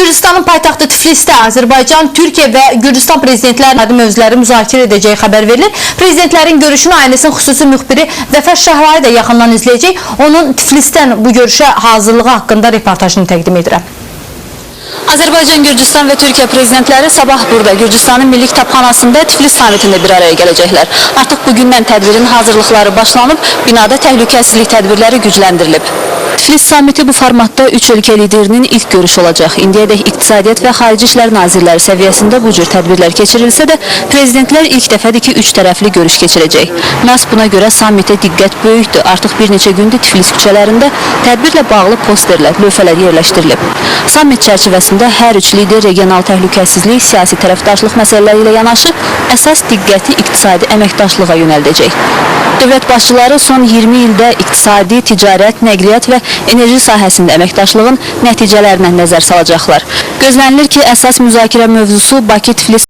Gürcüstanın paytaxtı Tiflisdə Azərbaycan, Türkiyə və Gürcüstan prezidentlərinin mövzuları müzakirə edəcəyi xəbər verilir. Prezidentlərin görüşünü ANS-in xüsusi müxbiri Vəfa Şəhlayi də yaxından izləyəcək. Onun Tiflisdən bu görüşə hazırlığı haqqında reportajını təqdim edirəm. Azərbaycan, Gürcüstan və Türkiyə prezidentləri sabah burada Gürcüstanın Milli Kitabxanasında Tiflis samitində bir araya gələcəklər. Artıq bugündən tədbirin hazırlıqları başlanıb, binada təhlükəsizlik tədbirləri gücləndirilib. Tiflis samiti bu formatda üç ölkə liderinin ilk görüşü olacaq. İndiyədək İqtisadiyyat və Xarici İşlər Nazirləri səviyyəsində bu cür tədbirlər keçirilsə də, prezidentlər ilk dəfədir ki, üç tərəfli görüş keçirəcək. Məhz buna görə samitə diqqət böyükdür. Artıq bir neçə gündür Tiflis küçələrində tədbirlə bağlı posterlər, lövhələr yerləşdirilib. Samit çərçivəsində hər üç lider regional təhlükəsizlik, siyasi tərəfdaşlıq məsələləri ilə yanaşı əsas diqqəti iqtisadi əməkdaşlığa yönəldəcək. Dövlət başçıları son 20 ildə iqtisadi, ticarət, nəqliyyat və enerji sahəsində əməkdaşlığın nəticələrinə nəzər salacaqlar. Gözlənilir ki, əsas müzakirə mövzusu Bakı-Tiflis